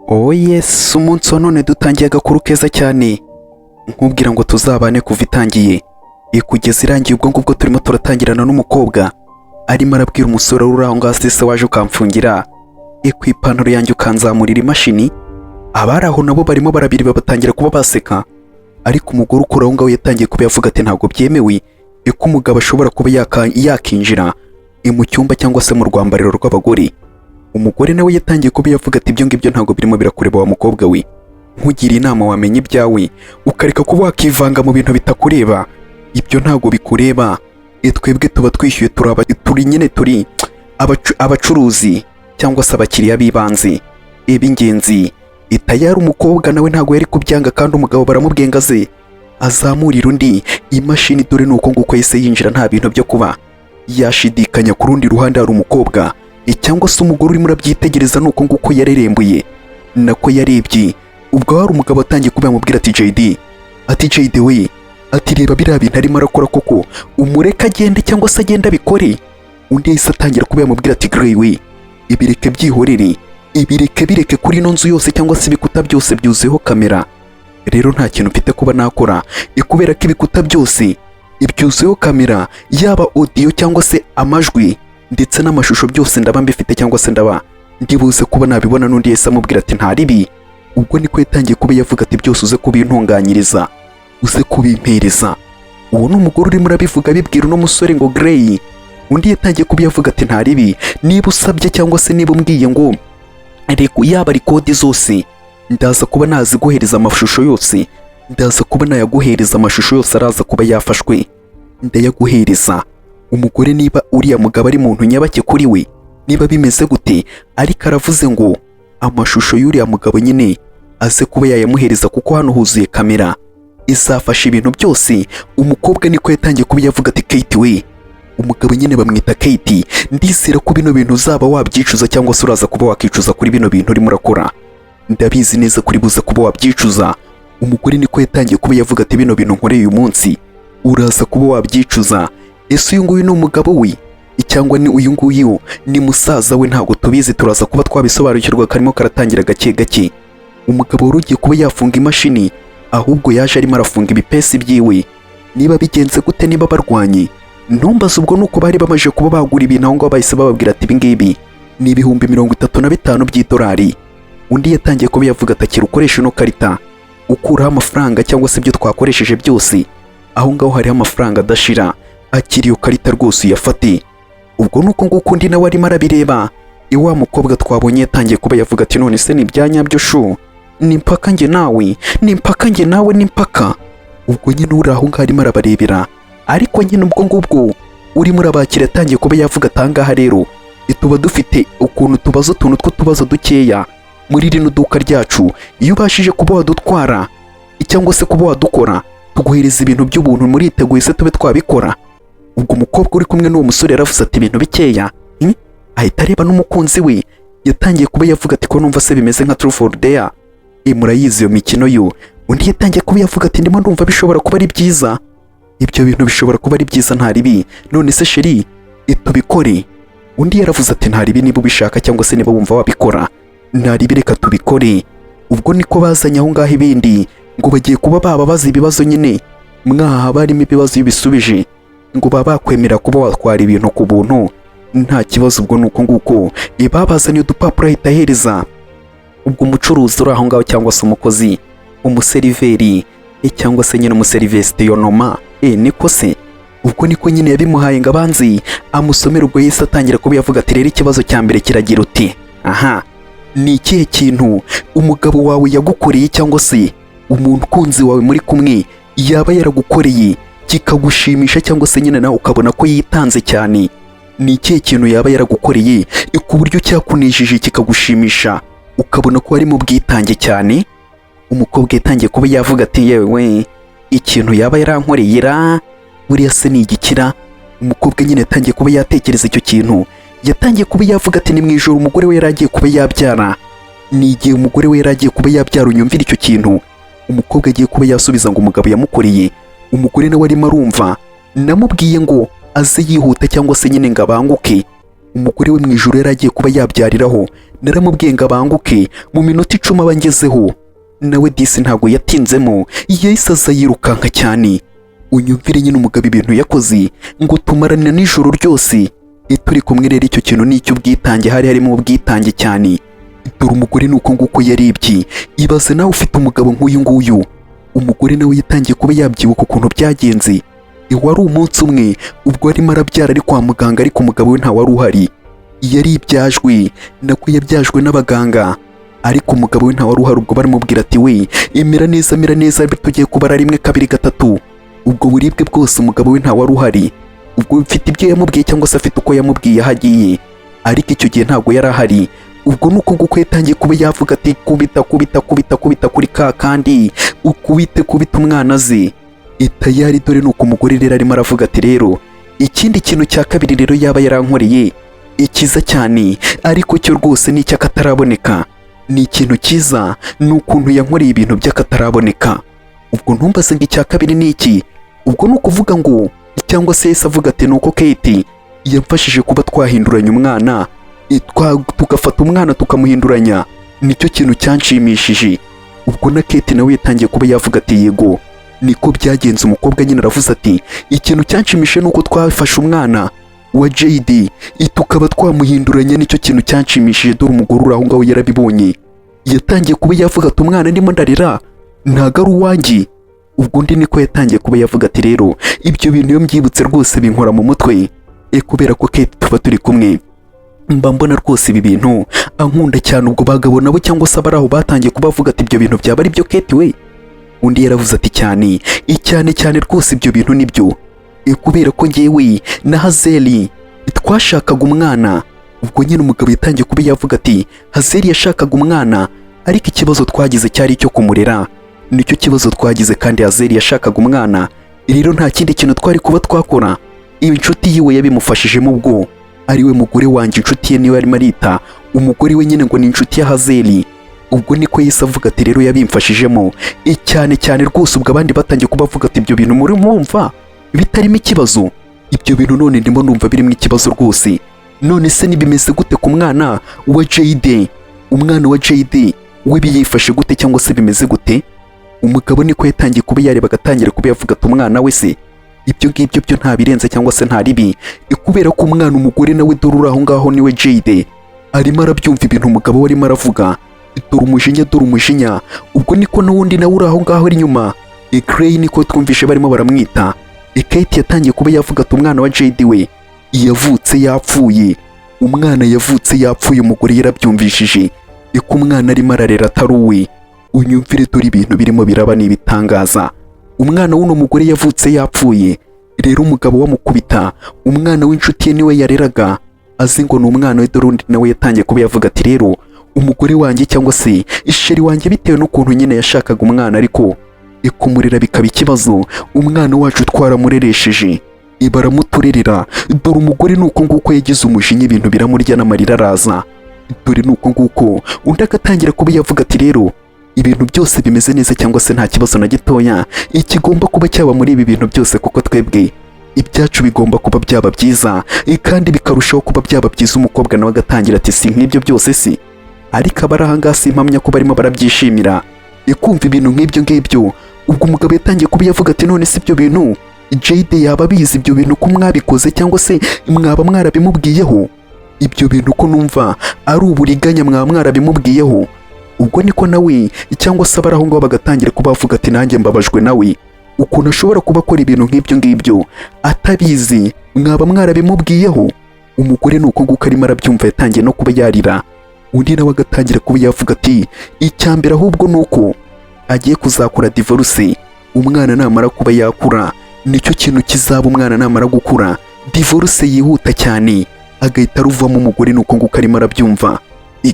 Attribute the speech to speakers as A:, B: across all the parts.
A: Oh yes, umunsi wa none dutangiye agakuru keza cyane. Nkubwira ngo tuzabane kuva itangiye kugeza irangiye. Ubwo ngubwo turimo turatangirana n'umukobwa arimo arabwira umusore uri aho ngaho: "Se waje ukamfungira ku ipantaro yanjye, ukanzamurira imashini?" Abari aho nabo barimo barabireba, batangira kuba baseka. Ariko umugore ukora aho ngaho yatangiye kuba yavuga ati: "Ntabwo byemewe ko umugabo ashobora kuba yakinjira mu cyumba cyangwa se mu rwambariro rw'abagore." Umugore nawe yatangiye kuba yavuga ati: "Ibyo ngibyo ntabwo birimo birakureba, wa mukobwa we. Nkugira inama, wamenya ibyawe ukareka kuba wakivanga mu bintu bitakureba. Ibyo ntabwo bikureba. Twebwe tuba twishyuye, turaba turi nyine turi abacuruzi cyangwa se abakiriya b'ibanze ib'ingenzi." Itayari umukobwa nawe ntabwo yari kubyanga, kandi umugabo baramubwiye ngo aze azamurira undi imashini. Dore ni uko nguko yahise yinjira, nta bintu byo kuba yashidikanya. Ku rundi ruhande hari umukobwa cyangwa se umugore urimo urabyitegereza, ni uko nguko yarerembuye, nako yarebye. Ubwo hari umugabo atangiye kuba yamubwira ati: "JD," ati: "JD we," ati: "reba biriya bintu arimo arakora koko, umureke agende cyangwa se agende abikore." Undi yahise atangira kuba yamubwira ati: "Grey we, ibireke byihorere, ibireke bireke. Kuri ino nzu yose cyangwa se ibikuta byose byuzuyeho kamera. Rero nta kintu mfite kuba nakora, kubera ko ibikuta byose ibyuzuyeho kamera, yaba audio cyangwa se amajwi ndetse n'amashusho, byose ndaba mbifite cyangwa se ndaba ndibuze kuba nabibona." N'undi yahise amubwira ati: "Nta ribi." Ubwo niko yatangiye kuba yavuga ati: "Byose uze kubintunganyiriza, uze kubimpereza." Uwo ni umugore urimo urabivuga, abibwira uno musore ngo Grey. Undi yatangiye kuba yavuga ati: "Nta ribi, niba usabye cyangwa se niba umbwiye ngo yaba record zose, ndaza kuba naziguhereza. Amashusho yose ndaza kuba nayaguhereza, amashusho yose araza kuba yafashwe ndayaguhereza." Umugore niba uriya mugabo ari muntu nyabake kuri we, niba bimeze gute, ariko aravuze ngo amashusho y'uriya mugabo nyine aze kuba yayamuhereza, kuko hano huzuye kamera izafasha ibintu byose. Umukobwa niko yatangiye kuba yavuga ati: "Kate we," umugabo nyine bamwita Kate, "ndizera ko bino bintu uzaba wabyicuza cyangwa se uraza kuba wakicuza kuri bino bintu urimo urakora. Ndabizi neza kuri buze kuba wabyicuza." Umugore niko yatangiye kuba yavuga ati: "Bino bintu nkoreye uyu munsi uraza kuba wabyicuza." Ese uyu nguyu ni umugabo we cyangwa ni uyu nguyu ni musaza we? Ntabwo tubizi, turaza kuba twabisobanukirwa, karimo karatangira gake gake. Umugabo wari ugiye kuba yafunga imashini, ahubwo yaje arimo arafunga ibipesi byiwe. Niba bigenze gute, niba barwanye, ntumbaze. Ubwo nuko bari bamaze kuba bagura ibintu aho ngaho, bahise bababwira ati: "Ibi ngibi ni 35,000 by'idolari." Undi yatangiye kuba yavuga ati: "Akira, ukoresha ino karita, ukuraho amafaranga cyangwa se ibyo twakoresheje byose. Aho ngaho hariho amafaranga adashira, akira iyo karita rwose uyafate." Ubwo nuko nguko undi nawe arimo arabireba. Iwa mukobwa twabonye yatangiye kuba yavuga ati: "None se ni ibya nyabyo shu? Ni impaka njye nawe, ni impaka njye nawe, ni impaka." Ubwo nyine uri aho ngaho arimo arabarebera, ariko nyine ubwo ngubwo urimo urabakira yatangiye kuba yavuga ati: "Ahangaha rero tuba dufite ukuntu tubaza utuntu tw'utubazo dukeya muri rino duka ryacu. Iyo ubashije kuba wadutwara cyangwa se kuba wadukora, tuguhereza ibintu by'ubuntu. Muriteguye se tube twabikora?" Ubwo umukobwa uri kumwe n'uwo musore yaravuze ati: "Ibintu bikeya?" Ahita areba n'umukunzi we, yatangiye kuba yavuga ati: "Ko numva se bimeze nka Truth or Dare?" Murayizi iyo mikino yo. Undi yatangiye kuba yavuga ati: "Ndimo ndumva bishobora kuba ari byiza, ibyo bintu bishobora kuba ari byiza, nta ribi. None se chéri, tubikore?" Undi yaravuze ati: "Nta ribi, niba ubishaka cyangwa se niba wumva wabikora, nta ribi, reka tubikore." Ubwo niko bazanye aho ngaho ibindi ngo bagiye kuba bababaza ibibazo nyine. Mwaha haba harimo ibibazo, iyo ubisubije ngo baba bakwemera kuba watwara ibintu ku buntu, nta kibazo. Ubwo ni uko nguko babazaniye udupapuro, ahita ahereza ubwo umucuruzi uri aho ngaho cyangwa se umukozi, umuseriveri cyangwa se nyine umuserivesitiyonoma, niko se. Ubwo niko nyine yabimuhaye ngo abanze amusomere. Ubwo yahise atangira kuba yavuga ati: "Rero ikibazo cya mbere kiragira uti: aha, ni ikihe kintu umugabo wawe yagukoreye cyangwa se umuntu ukunzi wawe muri kumwe yaba yaragukoreye kikagushimisha, cyangwa se nyine nawe ukabona ko yitanze cyane? Ni ikihe kintu yaba yaragukoreye ku buryo cyakunejeje, kikagushimisha, ukabona ko harimo ubwitange cyane?" Umukobwa yatangiye kuba yavuga ati: "Yewe, ikintu yaba yarankoreye ra, buriya se ni igikira?" Umukobwa nyine yatangiye kuba yatekereza icyo kintu, yatangiye kuba yavuga ati: "Ni mu ijoro umugore we yari agiye kuba yabyara, ni igihe umugore we yari agiye kuba yabyara." Unyumvira icyo kintu umukobwa agiye kuba yasubiza ngo umugabo yamukoreye. Umugore nawe arimo arumva: "Namubwiye ngo aze yihuta cyangwa se nyine ngo abanguke. Umugore we mu ijoro yari agiye kuba yabyariraho, Naramubwiye ngo abanguke mu minota 10 aba ngezeho. Nawe disi ntabwo yatinzemo, yahise aza yirukanka cyane. Unyumvire nyine umugabo ibintu yakoze, ngo tumarana nijoro ryose turi kumwe. Rero icyo kintu ni icy'ubwitange, hari harimo ubwitange cyane. Dore umugore ni uko nguko yaribye. Ibaze nawe ufite umugabo nk'uyu nguyu. Umugore nawe yatangiye kuba yabyibuka ukuntu byagenze. Wari umunsi umwe ubwo arimo arabyara ari kwa muganga, ariko umugabo we ntawari uhari. Yaribyajwe, nako yabyajwe n'abaganga, ariko umugabo we ntawari uhari. Ubwo baramubwira ati: "We emera neza, mera neza, tugiye kubara rimwe, kabiri, gatatu." Ubwo buribwe bwose umugabo we ntawari uhari. Ubwo mfite ibyo yamubwiye cyangwa se afite uko yamubwiye aho agiye, ariko icyo gihe ntabwo yari ahari. Ubwo nuko nguko yatangiye kuba yavuga ati: "Kubita, kubita, kubita, kubita kuri ka kandi ukubite, kubita umwana aze itayari." Dore nuko umugore rero arimo aravuga ati: "Rero ikindi kintu cya kabiri rero yaba yarankoreye ikiza cyane, ariko cyo rwose ni icy'akataraboneka, ni ikintu cyiza, ni ukuntu yankoreye ibintu by'akataraboneka." Ubwo ntumbaze ngo icya kabiri ni iki. Ubwo ni ukuvuga ngo cyangwa se yahise avuga ati: "Nuko Kate yamfashije kuba twahinduranya umwana, tugafata umwana tukamuhinduranya, nicyo kintu cyanshimishije." Ubwo na Kate nawe yatangiye kuba yavuga ati: "Yego, niko byagenze." Umukobwa nyine aravuze ati: "Ikintu cyanshimishije ni uko twafashe umwana wa JD tukaba twamuhinduranya, nicyo kintu cyanshimishije." Dore umugore uri aho ngaho yarabibonye, yatangiye kuba yavuga ati: "Umwana ndimo ndarira ntago ari uwanjye." Ubwo undi niko yatangiye kuba yavuga ati: "Rero ibyo bintu iyo mbyibutse rwose binkora mu mutwe, kubera ko Kate tuba turi kumwe mba mbona rwose ibi bintu ankunda cyane." Ubwo bagabo nabo cyangwa se abari aho batangiye kuba bavuga ati: "Ibyo bintu byaba ari byo, Kate we?" Undi yaravuze ati: "Cyane cyane cyane rwose, ibyo bintu nibyo, kubera ko ngewe na Hazeli twashakaga umwana." Ubwo nyine umugabo yatangiye kuba yavuga ati: "Hazeli yashakaga umwana, ariko ikibazo twagize cyari icyo kumurera, nicyo kibazo twagize. Kandi Hazeli yashakaga umwana, rero nta kindi kintu twari kuba twakora. Inshuti yiwe yabimufashijemo." Ubwo ari we mugore wanjye, inshuti ye niwe arimo arita umugore we nyine ngo ni inshuti ya Hazeli. Ubwo niko yahise avuga ati: "Rero yabimfashijemo cyane cyane rwose." Ubwo abandi batangiye kuba bavuga ati: "Ibyo bintu muri mwumva bitarimo ikibazo? Ibyo bintu none ndimo numva birimo ikibazo rwose. None se ntibimeze gute ku mwana wa JD? Umwana wa JD we biyifashe gute cyangwa se bimeze gute?" Umugabo niko yatangiye kuba yareba, agatangira kuba yavuga ati: "Umwana we se, ibyo ngibyo byo nta birenze cyangwa se nta ribi, kubera ko umwana." Umugore nawe dore uri aho ngaho niwe JD, arimo arabyumva ibintu umugabo we arimo aravuga. Dore umujinya, dore umujinya. Ubwo niko n'uwundi nawe uri aho ngaho ari inyuma, Grey niko twumvishe barimo baramwita. Kate yatangiye kuba yavuga ati: "Umwana wa JD we yavutse yapfuye, umwana yavutse yapfuye." Umugore yarabyumvishije ko umwana arimo ararera atari uwe. Unyumvire, dore ibintu birimo biraba ni ibitangaza. Umwana w'uno mugore yavutse yapfuye. Rero umugabo wamukubita umwana w'inshuti ye niwe yareraga, azi ngo ni umwana we. Dore undi nawe yatangiye kuba yavuga ati: "Rero umugore wanjye cyangwa se chéri wanjye, bitewe n'ukuntu nyine yashakaga umwana ariko ikumurera bikaba ikibazo, umwana wacu twaramureresheje, baramuturerera." Dore umugore ni uko nguko yagize umujinya, ibintu biramurya n'amarira araza. Dore ni uko nguko undi agatangira kuba yavuga ati: "Rero ibintu byose bimeze neza cyangwa se nta kibazo na gitoya ikigomba kuba cyaba muri ibi bintu byose, kuko twebwe ibyacu bigomba kuba byaba byiza kandi bikarushaho kuba byaba byiza." Umukobwa nawe agatangira ati: "Si nk'ibyo byose si?" Ariko abari aha ngaha simpamya ko barimo barabyishimira ikumva ibintu nk'ibyo ngibyo. Ubwo umugabo yatangiye kuba yavuga ati: "None si ibyo bintu Jade yaba abizi, ibyo bintu ko mwabikoze cyangwa se mwaba mwarabimubwiyeho? Ibyo bintu ko numva ari uburiganya, mwaba mwarabimubwiyeho?" Ubwo niko nawe cyangwa se abari aho ngaho bagatangira kuba bavuga ati: "Nanjye mbabajwe nawe ukuntu ashobora kuba akora ibintu nk'ibyo ngibyo atabizi, mwaba mwarabimubwiyeho?" Umugore ni uko nguko arimo arabyumva, yatangiye no kuba yarira. Undi nawe agatangira kuba yavuga ati: "Icya mbere ahubwo ni uko agiye kuzakora divorce umwana namara kuba yakura. Nicyo kintu kizaba umwana namara gukura, divorce yihuta cyane agahita aruvamo." Umugore ni uko nguko arimo arabyumva.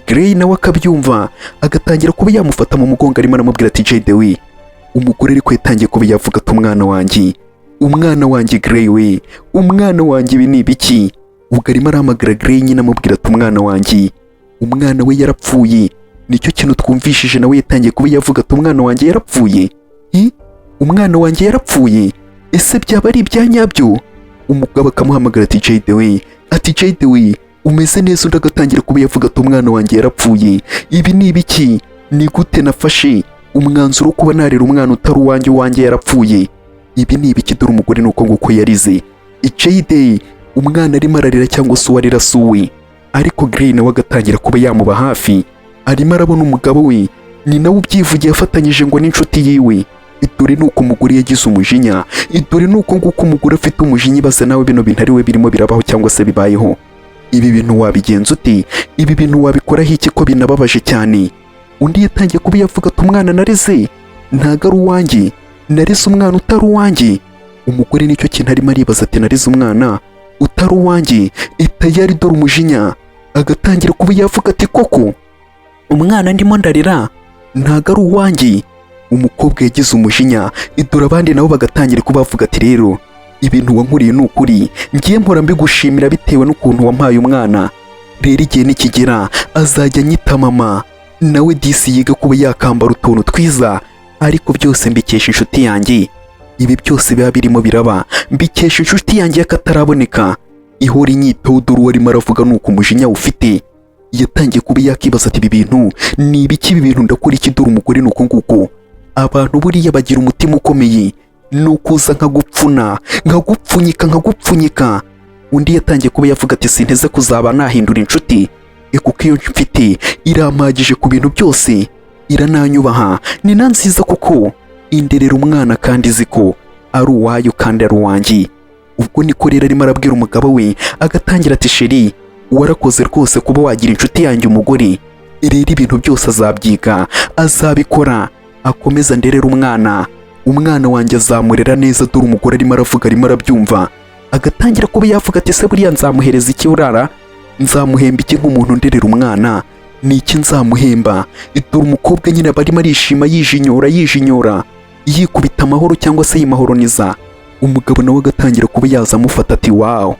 A: Grey nawe akabyumva, agatangira kuba yamufata mu mugongo, arimo aramubwira ati: "Jade we." Umugore ariko yatangiye kuba yavuga ati: "Umwana wanjye, umwana wanjye Grey we, umwana wanjye, ibi ni ibiki?" Ubwo arimo arahamagara Grey nyine, amubwira ati: "Umwana wanjye, umwana we yarapfuye." Nicyo kintu twumvishije, nawe yatangiye kuba yavuga ati: "Umwana wanjye yarapfuye. Umwana wanjye yarapfuye, ese byaba ari ibya nyabyo?" Umugabo akamuhamagara ati: "Jade we," ati: "Jade we." Umeze neza? Undi agatangira kuba yavuga ati: "Umwana wanjye yarapfuye. Ibi ni ibiki? Ni gute nafashe umwanzuro wo kuba narera umwana utari uwanjye, uwanjye yarapfuye? Ibi ni ibiki?" Dore umugore ni uko nguko yarize Jade, umwana arimo ararira cyangwa se uwarira si uwe. Ariko Grey nawe agatangira kuba yamuba hafi, arimo arabona umugabo we, ni nawe ubyivugiye afatanyije ngo n'inshuti yiwe. Dore ni uko umugore yagize umujinya, dore ni uko nguko umugore afite umujinya. Ibaze nawe bino bintu ari we birimo birabaho cyangwa se bibayeho, ibi bintu wabigenza ute? Ibi bintu wabikoraho iki ko binababaje cyane? Undi yatangiye kuba yavuga ati: "Umwana nareze ntago ari uwanjye, nareze umwana utari uwanjye." Umugore nicyo kintu arimo aribaza ati: "Nareze umwana utari uwanjye." Itayari dore umujinya, agatangira kuba yavuga ati: "Koko umwana ndimo ndarira ntago ari uwanjye." Umukobwa yagize umujinya. Dore abandi nabo bagatangira kuba bavuga ati: "Rero ibintu wankuriye ni ukuri, ngiye mpora mbigushimira bitewe n'ukuntu wampaye umwana. Rero igihe nikigera azajya anyita mama, nawe disi yiga kuba yakambara utuntu twiza, ariko byose mbikesha inshuti yanjye. Ibi byose biba birimo biraba mbikesha inshuti yanjye y'akataraboneka ihora inyitaho." Dore uwo arimo aravuga ni uko umujinya ufite, yatangiye kuba yakibaza ati: "Ibi bintu ni ibiki? Ibi bintu ndakora iki?" Dore umugore ni uko nguko. Abantu buriya bagira umutima ukomeye, ni ukuza nkagupfuna, nkagupfunyika, nkagupfunyika. Undi yatangiye kuba yavuga ati: "Sinteze kuzaba nahindura inshuti, kuko iyo mfite irampagije ku bintu byose, irananyubaha, ni na nziza kuko inderera umwana kandi izi ko ari uwayo kandi ari uwanjye." Ubwo niko rero arimo arabwira umugabo we, agatangira ati: "Chéri, warakoze rwose kuba wagira inshuti yanjye umugore. Rero ibintu byose azabyiga, azabikora, akomeza nderera umwana, umwana wanjye azamurera neza." Dore umugore arimo aravuga, arimo arabyumva, agatangira kuba yavuga ati: "Se buriya nzamuhereza iki? Urara nzamuhemba iki nk'umuntu nderera umwana? Ni iki nzamuhemba?" Dore umukobwa nyine aba arimo arishima, yijinyora, yijinyora, yikubita amahoro cyangwa se yimahoroniza. Umugabo nawe agatangira kuba yaza amufata ati: "Wow,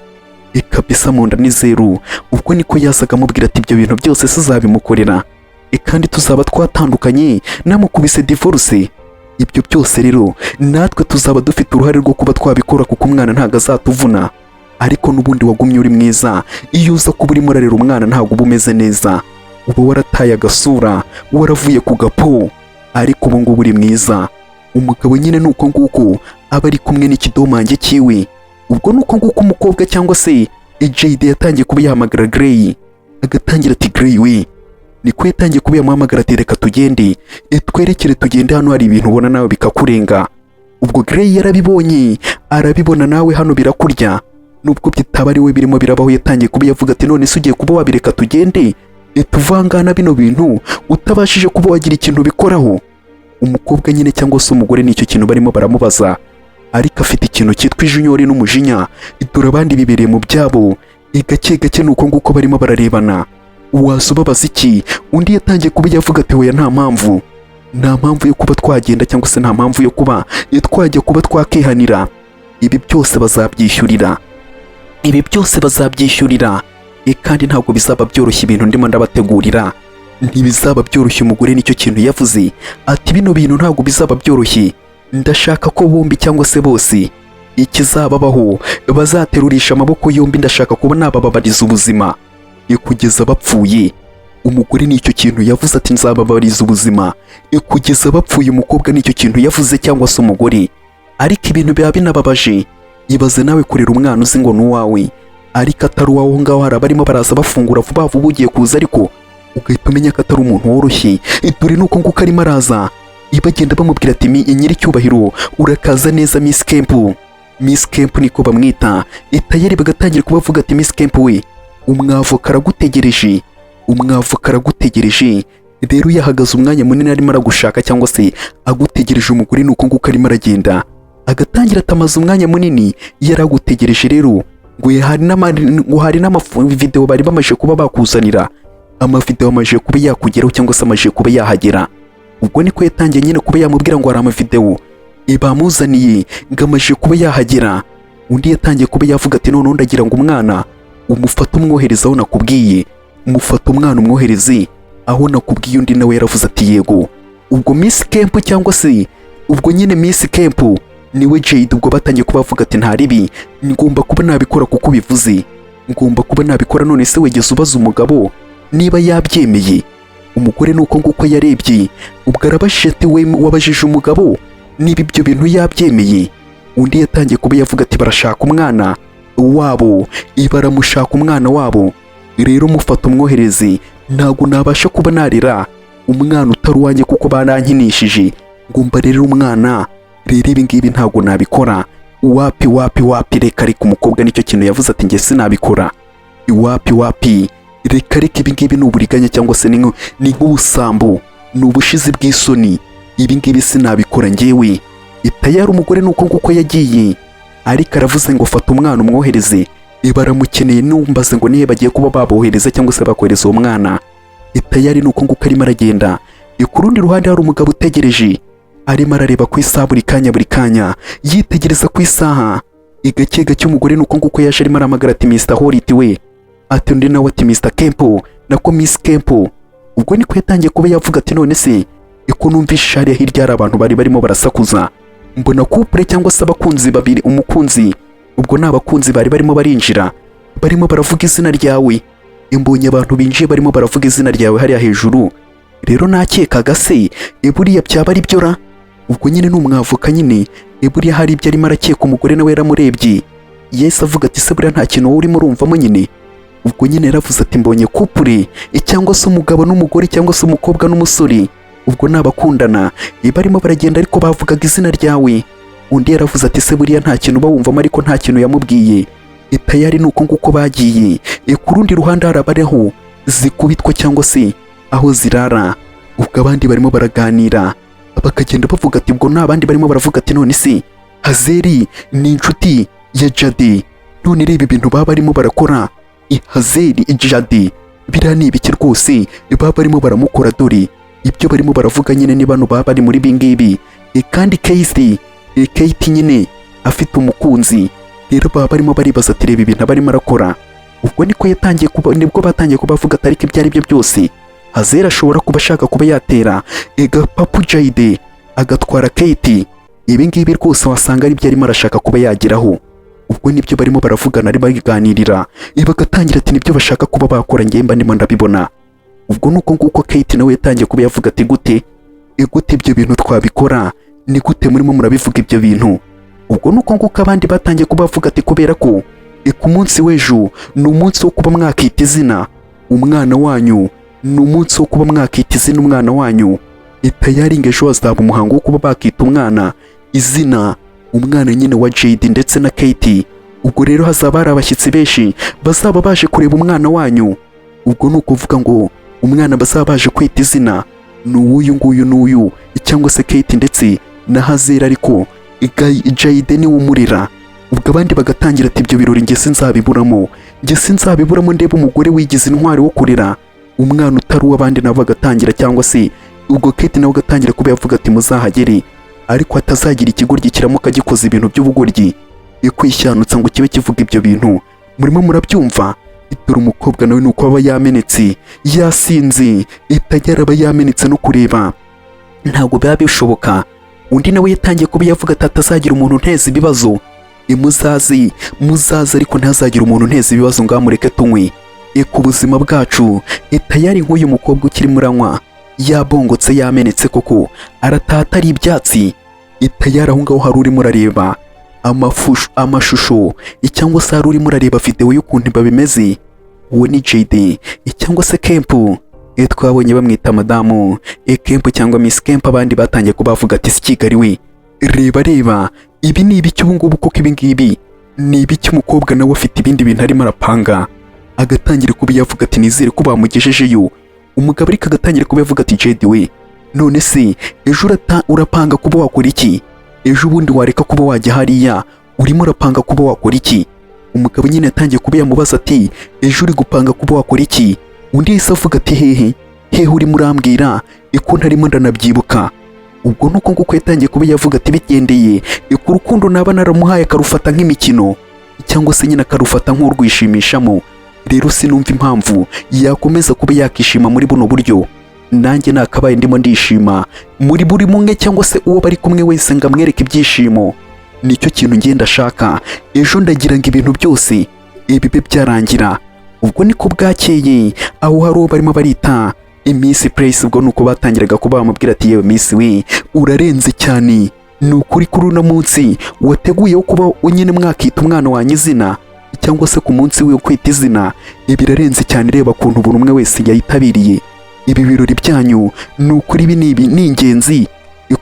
A: kabisa mu nda ni zeru." Ubwo niko yazaga amubwira ati: "Ibyo bintu byose se uzabimukorera kandi tuzaba twatandukanye, namukubise divorce? Ibyo byose rero natwe tuzaba dufite uruhare rwo kuba twabikora, kuko umwana ntabwo azatuvuna. Ariko n'ubundi wagumye uri mwiza. Iyo uza kuba urimo urarera umwana ntabwo uba umeze neza, uba warataye agasura, waravuye ku gapo, ariko ubu ngubu uri mwiza." Umugabo nyine ni uko nguko aba ari kumwe n'ikidomange cyiwe. Ubwo ni uko nguko umukobwa cyangwa se Jade yatangiye kuba yahamagara Grey, agatangira ati: "Grey we." Niko yatangiye kuba yamuhamagara ati: "Reka tugende, twerekere tugende, hano hari ibintu ubona nawe bikakurenga." Ubwo Grey yarabibonye, arabibona nawe hano birakurya, nubwo bitaba ari we birimo birabaho. Yatangiye kuba yavuga ati: "None se ugiye kuba wabireka tugende, tuvangana bino bintu utabashije kuba wagira ikintu ubikoraho?" Umukobwa nyine cyangwa se umugore nicyo kintu barimo baramubaza, ariko afite ikintu cyitwa ijinyori n'umujinya. Dore abandi bibereye mu byabo, gake gake ni uko nguko barimo bararebana. Waza ubabaza iki? Undi yatangiye kuba yavuga ati: "Hoya, nta mpamvu, nta mpamvu yo kuba twagenda cyangwa se nta mpamvu yo kuba twajya kuba twakihanira. Ibi byose bazabyishyurira, ibi byose bazabyishyurira, kandi ntabwo bizaba byoroshye. Ibintu ndimo ndabategurira ntibizaba byoroshye." Umugore nicyo kintu yavuze ati: "Bino bintu ntabwo bizaba byoroshye. Ndashaka ko bombi cyangwa se bose ikizababaho bazaterurisha amaboko yombi. Ndashaka kuba nabababariza ubuzima kugeza bapfuye." Umugore nicyo kintu yavuze ati: "Nzababariza ubuzima kugeza bapfuye." Umukobwa nicyo kintu yavuze cyangwa se umugore. Ariko ibintu biba binababaje. Ibaze nawe kurera umwana uzi ngo ni uwawe ariko atari uwawe. Aho ngaho hari abarimo baraza bafungura vuba vuba, ugiye kuza ariko ugahita umenya ko atari umuntu woroshye. Dore nuko nguko arimo araza, bagenda bamubwira ati: "Nyiricyubahiro, urakaza neza Miss Kemp." Miss Kemp niko bamwita. Itayeri bagatangira kubavuga ati: "Miss Kemp we, umwavoka aragutegereje, umwavoka aragutegereje. Rero yahagaze umwanya munini arimo aragushaka cyangwa se agutegereje." Umugore ni uko nguko arimo aragenda, agatangira atamaze umwanya munini yaragutegereje. Rero ngo hari n'amavidewo bari bamaze kuba bakuzanira, amavidewo amaze kuba yakugeraho cyangwa se amaze kuba yahagera. Ubwo niko yatangiye nyine kuba yamubwira ngo hari amavidewo bamuzaniye, ngo amaze kuba yahagera. Undi yatangiye kuba yavuga ati: "Noneho ndagira ngo umwana umufate umwohereze aho nakubwiye, umufate umwana umwohereze aho nakubwiye." Undi nawe yaravuze ati: "Yego." Ubwo Miss Kemp cyangwa se ubwo nyine Miss Kemp niwe Jade. Ubwo batangiye kuba bavuga ati: "Nta ribi, ngomba kuba nabikora kuko ubivuze." Ngomba kuba nabikora. None se wigeze ubaza umugabo niba yabyemeye? Umugore nuko nguko yarebye. Ubwo arabajije ati: "We wabajije umugabo niba ibyo bintu yabyemeye?" Undi yatangiye kuba yavuga ati: "Barashaka umwana wabo, baramushaka umwana wabo. Rero mufata umwohereze, ntabwo nabasha kuba narera umwana utari uwanjye kuko barankinishije ngo mbarere umwana. Rero ibi ngibi ntabwo nabikora, wapi wapi wapi, reka reka." Umukobwa nicyo kintu yavuze ati: "Njye sinabikora, wapi wapi, reka reka. Ibi ngibi ni uburiganya cyangwa se ni nk'ubusambo, ni ubushizi bw'isoni. Ibi ngibi sinabikora njyewe." Tayari umugore ni uko nguko yagiye, ariko aravuze ngo: "Fata umwana umwohereze, baramukeneye." Numbaze ngo nihe bagiye kuba babohereza cyangwa se bakohereza uwo mwana. Tayari ni uko nguko arimo aragenda. Ku rundi ruhande hari umugabo utegereje, arimo arareba ku isaha buri kanya buri kanya, yitegereza ku isaha gake gake. Umugore ni uko nguko yaje arimo arahamagara ati: "Mr Holt we." Ati undi nawe ati: "Mr Kempo, nako Miss Kempo." Ubwo niko yatangiye kuba yavuga ati: "None se iko numvishe hariya hirya hari abantu bari barimo barasakuza, mbona couple cyangwa se abakunzi babiri, umukunzi, ubwo ni abakunzi bari barimo barinjira, barimo baravuga izina ryawe. Imbonye abantu binjiye barimo baravuga izina ryawe hariya hejuru. Rero nakekaga se buriya byaba ari byo ra?" Ubwo nyine ni umwavoka nyine, buriya hari ibyo arimo arakeka. Umugore nawe yaramurebye, yahise avuga ati: "Se buriya nta kintu wowe urimo urumvamo nyine?" Ubwo nyine yaravuze ati: "Mbonye couple cyangwa se umugabo n'umugore cyangwa se umukobwa n'umusore, ubwo ni abakundana, barimo baragenda ariko bavugaga izina ryawe." Undi yaravuze ati: "Se buriya nta kintu uba wumvamo?" Ariko nta kintu yamubwiye. Tayari ni uko nguko bagiye. Ku rundi ruhande hari abariho zikubitwa cyangwa se aho zirara. Ubwo abandi barimo baraganira, bakagenda bavuga ati, ubwo n'abandi barimo baravuga ati: "None se Hazeri ni inshuti ya Jade? None reba ibintu baba barimo barakora. Hazeri, Jade, biriya ni ibiki rwose baba barimo baramukora?" Dore ibyo barimo baravuga nyine ni bano baba bari muri ibi ngibi. Kandi Kate, Kate nyine afite umukunzi. Rero baba barimo baribaza ati: "Reba ibintu aba arimo arakora." Ubwo niko yatangiye kuba, nibwo batangiye kuba bavuga ati: "Ariko ibyo ari byo byose Hazeri ashobora kuba ashaka kuba yatera gapapu Jayide agatwara Kate. Ibi ngibi rwose wasanga ari byo arimo arashaka kuba yageraho." Ubwo nibyo barimo baravugana, ari baganirira, bagatangira ati: "Nibyo bashaka kuba bakora, njye mba ndimo ndabibona." Ubwo nuko nguko Kate nawe yatangiye kuba yavuga ati: "Gute gute ibyo bintu twabikora? Ni gute murimo murabivuga ibyo bintu?" Ubwo nuko nguko abandi batangiye kuba bavuga ati: "Kubera ko ku munsi w'ejo ni umunsi wo kuba mwakita izina umwana wanyu, ni umunsi wo kuba mwakita izina umwana wanyu. Tayari ngo ejo hazaba umuhango wo kuba bakita umwana izina, umwana nyine wa Jade ndetse na Kate. Ubwo rero hazaba hari abashyitsi benshi bazaba baje kureba umwana wanyu. Ubwo ni ukuvuga ngo umwana bazaba baje kwita izina ni uw'uyu nguyu n'uyu, cyangwa se Kate ndetse na Hazera, ariko Jade niwe umurera." Ubwo abandi bagatangira ati: "Ibyo birori njye sinzabiburamo, njye sinzabiburamo, ndebe umugore wigize intwari wo kurera umwana utari uw'abandi." Nabo bagatangira, cyangwa se ubwo Kate nawe agatangira kuba yavuga ati: "Muzahagere, ariko hatazagira ikigoryi kiramuka gikoze ibintu by'ubugoryi, ikwishyandutsa ngo kibe kivuga ibyo bintu." Murimo murabyumva? Dore umukobwa nawe nuko aba yamenetse, yasinze, itajya aba yamenetse no kureba ntabwo biba bishoboka. Undi nawe yatangiye kuba yavuga ati: "Atazagira umuntu unteza ibibazo. Muzaze muzaze, ariko ntazagire umuntu unteza ibibazo. Ngaho mureke tunywe ku buzima bwacu." Tayari nk'uyu mukobwa ukiri muranywa, yabongotse, yamenetse koko, arataha atari ibyatsi. Tayari aho ngaho hari urimo urareba amashusho cyangwa se hari urimo urareba videwo y'ukuntu babimeze. Uwo ni Jade cyangwa se Kempu, twabonye bamwita madamu Kempu cyangwa Miss Kempu. Abandi batangiye kuba bavuga ati: "Si Kigali we, reba reba, ibi ni ibiki ubu ngubu koko? Ibi ngibi ni ibiki?" Umukobwa nawe afite ibindi bintu arimo arapanga, agatangira kuba yavuga ati: "Nizere ko bamugejejeyo." Umugabo ariko agatangira kuba yavuga ati: "Jade we, none se ejo urapanga kuba wakora iki? Ejo ubundi wareka kuba wajya hariya, urimo urapanga kuba wakora iki?" Umugabo nyine yatangiye kuba yamubaza ati: "Ejo uri gupanga kuba wakora iki?" Undi yahise avuga ati: "Hehe hehe urimo urambwira iko ntarimo ndanabyibuka?" Ubwo nuko nguko yatangiye kuba yavuga ati: "Bigendeye ku rukundo naba naramuhaye, akarufata nk'imikino cyangwa se nyine akarufata nk'urwishimishamo. Rero sinumva impamvu yakomeza kuba yakishima muri buno buryo. Nanjye nakabaye ndimo ndishima muri buri mumwe cyangwa se uwo bari kumwe wese ngo amwereke ibyishimo. Nicyo kintu ngenda ashaka. Ejo ndagira ngo ibintu byose Ibibe byarangira. Ubwo niko bwakeye, aho hari uwo barimo barita Miss Place. Ubwo nuko batangiraga kuba bamubwira ati: "Yewe Miss we, urarenze cyane, ni ukuri. Kuri uno munsi wateguye wo kuba nyine mwakita umwana wanyu izina, cyangwa se ku munsi we wo kwita izina, birarenze cyane. Reba ukuntu buri umwe wese yayitabiriye ibi birori byanyu. Ni ukuri ibi ni ingenzi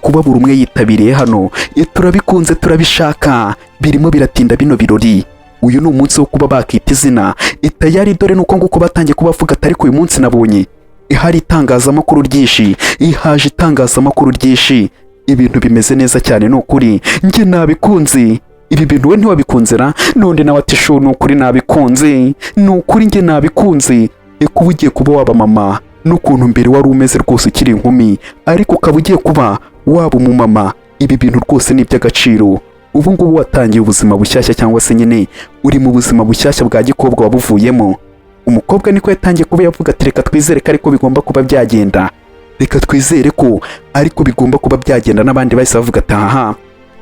A: kuba buri umwe yitabiriye hano. Turabikunze, turabishaka, birimo biratinda bino birori. Uyu ni umunsi wo kuba bakita izina tayari." Dore nuko nguko batangiye kubavuga ati: "Ariko uyu munsi nabonye hari itangazamakuru ryinshi, ihaje itangazamakuru ryinshi, ibintu bimeze neza cyane. Ni ukuri njye nabikunze ibi bintu, we ntiwabikunze ra?" N'undi nawe ati: "Shu, ni ukuri nabikunze, ni ukuri njye nabikunze. Kuba ugiye kuba waba mama, n'ukuntu mbere wari umeze rwose ukiri inkumi, ariko ukaba ugiye kuba waba umumama, ibi bintu rwose ni iby'agaciro. Ubu ngubu watangiye ubuzima bushyashya, cyangwa se nyine uri mu buzima bushyashya bwa gikobwa wabuvuyemo." Umukobwa niko yatangiye kuba yavuga ati: "Reka twizere ko ariko bigomba kuba byagenda, reka twizere ko ariko bigomba kuba byagenda." N'abandi bahise bavuga ati: "Aha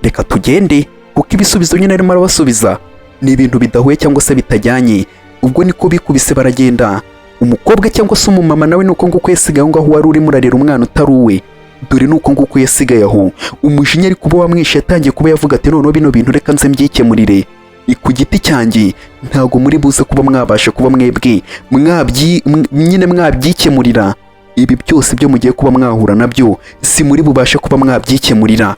A: reka tugende, kuko ibisubizo nyine arimo arabasubiza ni ibintu bidahuye cyangwa se bitajyanye." Ubwo niko bikubise baragenda. Umukobwa cyangwa se umumama nawe nuko nguko yasigaye aho ngaho, wari urimo urarera umwana utari uwe. Dore nuko nguko yasigaye aho, umujinya ari kuba wamwishe. Yatangiye kuba yavuga ati: "Noneho bino bintu reka nze mbyikemurire ku giti cyanjye. Ntabwo muri buze kuba mwabasha kuba mwebwe nyine mwabyikemurira ibi byose. Ibyo mugiye kuba mwahura nabyo si muri bubashe kuba mwabyikemurira."